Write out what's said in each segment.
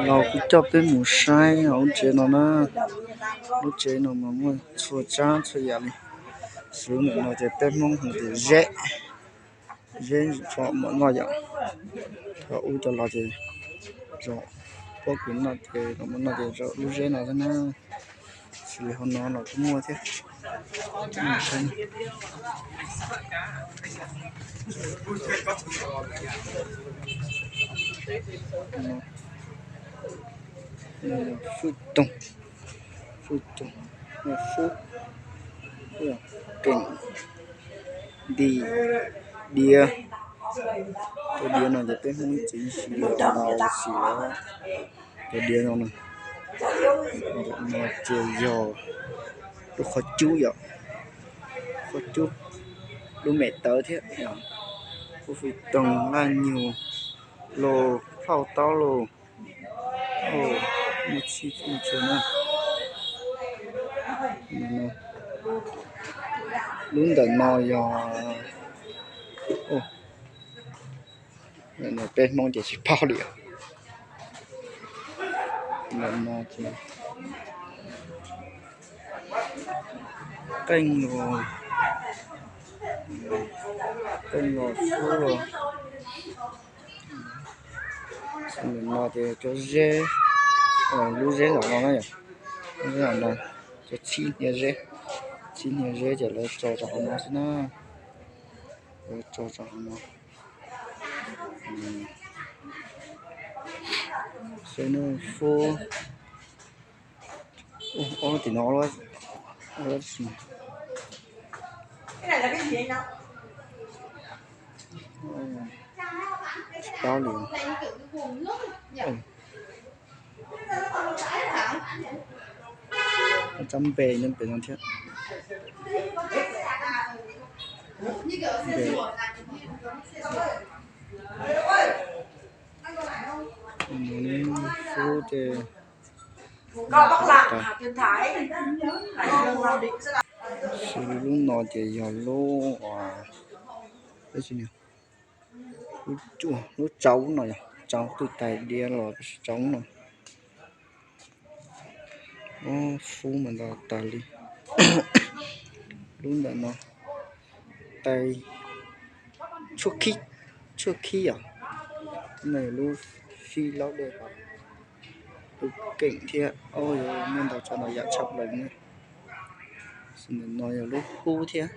Los kuv coj peb mus saib lub tsev no na. Lub tsev no mas muaj txhua tsav txhua yam li. Xws li ntawm no ces peb Hmoob hu tias zeb, zeb tso mam noj yom. Thaum ub cov laus ces zov pob kws noj ces los mus noj ces zov lub zeb no xwb na. Xws li hauv no los kuj muaj thiab. Fwj toog, fwj toog, fwj, keem, ntim, diav. Cov diav no ces peb Hmoob tseem siv los tau siv los. Cov diav no, no ces yog lub qhov cub yom, qhov cub, lub mem tawv thiab, lub fwj toog, laj nyug, los plhauj taub los, muaj txhij muaj txhua na. Lub ntawm no yog peb Hmoob ces tsis paub li. Ntawm no ces qeej los, qeej los suab los. Ntawm no ces cov zeb, lub zeb zom no na yom, lub zeb zom no, cov txhib hniav zeb, txhib hniav zeb ces lawv tso rau hauv no xwb na, lawv tso rau hauv no. Xwb nub fub, ob tim no, tsis paub li. Tsab npe nyob pem no thiab. Nub fub ces, xws li lub no ces yog lub, lub tsaub no yog tsaub twb tais diav los tab sis tsaub no, nub fub mas ntau tas li. Lub ntawm no tais tshuab khib, tshuab khib yom. Lub no yog lub fib laub dej, lub keem thiab, yuav muaj ntau tsav ntau yam tshaj plaws na. Xws li ntawm no yog lub hub thiab,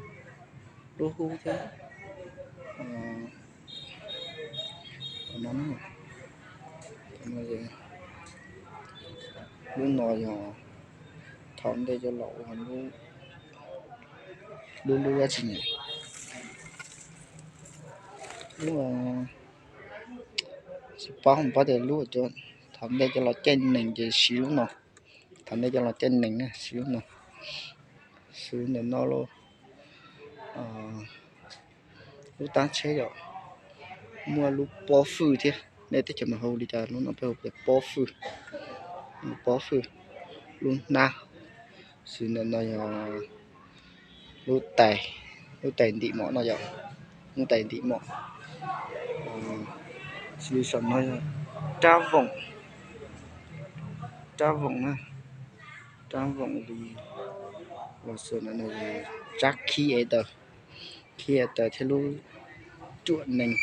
lub hub thiab. Lub no yog thaum ntej cov laus ua lub, lub dab tsi ne, lub, tsis paub, paub tias lub, thaum ntej cov laus caij nees ces siv lub no. Thaum ntej cov laus caij nees na siv lub no. Xws li ntawm no lub, lub tab tsheb yom, muaj lub pob fwj thiab. Nej teb chaws mas hu li cas, lub no peb hu tias pob fwj. Pob fwj, lub hnab. Xws li ntawm no yog lub tais, lub tais ntim mom no yom, lub tais ntim mom. Xws li saum no yog rab voom, rab voom na, rab voom li los xws li no, tsab khib es taws, khib es taws thiab lub cuam nees.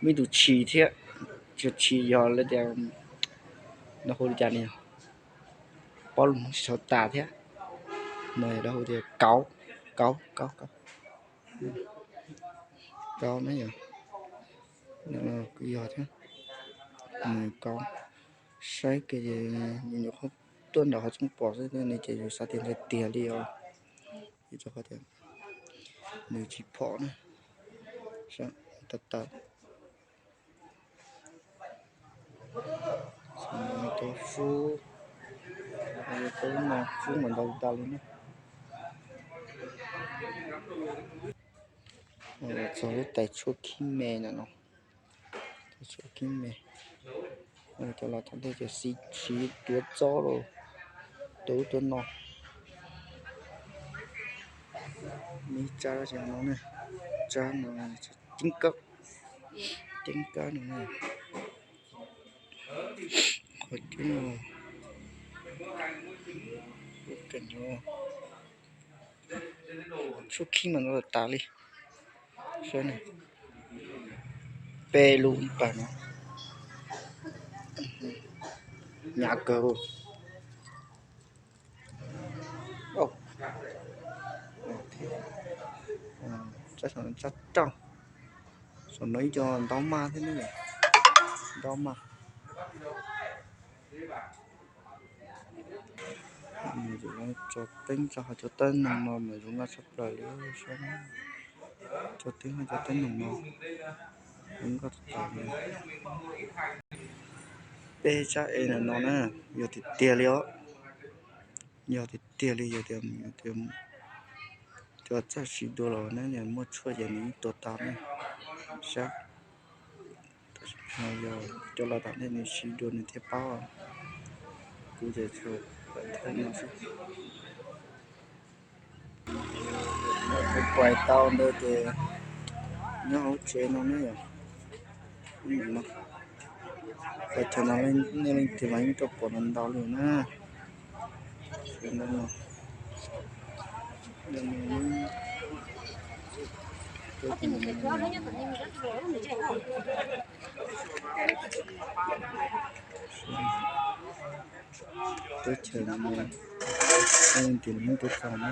Muaj ib tug tshis thiab, tus tshis yog lawv tias, no hu li cas ne, paub lus Hmoob tsis tshua tas thiab. No yog lawv hu tias kauv, kauv, kauv, kauv, kauv na yom. Kuj yog thiab, kauv. Saib kiag, nyuam qhuav tuaj nram qhov rooj pom xwb ne ces yus xav tias ntawd tiag li os. Vim rau qhov tias nws tsis phom na. Tawv tawv. Tub fub, tub no fub mas ntau tas li na. Txog lub tais tshuab khib me ntawm no, tais tshuab khib me. Cov laus thaum ntej ces siv tuav txob los tuav ub tuav no. Muaj ib tsab no, tsab no, ceeb kab, ceeb kab no na. Qhov cub no, tshuab khib mas no tas li. Saib ne, peb lub ib pas no, hnyav kawg. Tsab roj, saum no ib co ntaub maj thiab ne, ntaub maj. Tso teeb tso hauv cov teeb no no mas zoo nkauj tshaj plaws li. Tso teeb hauv cov teeb no no zoo nkauj tshaj plaws li. Peb tsab ev no no na, yog tiag tiag li os. Yog tiag tiag li, yog tias cov txawj siv dua los na, muaj tshuaj ces nws yeej tua tau ne. Saib, yog cov los tom ntej nws siv dua nws thiaj paub. Kuv ces tsuas pais thaij no xwb. Kuv pais tau ntawd ces nyob hauv tsev no ne yom. Pais thaum no nej leej twg mas yeej tuaj pom ntau ntau li na. Teb chaws no, leej twg nws yeej tuaj txog na.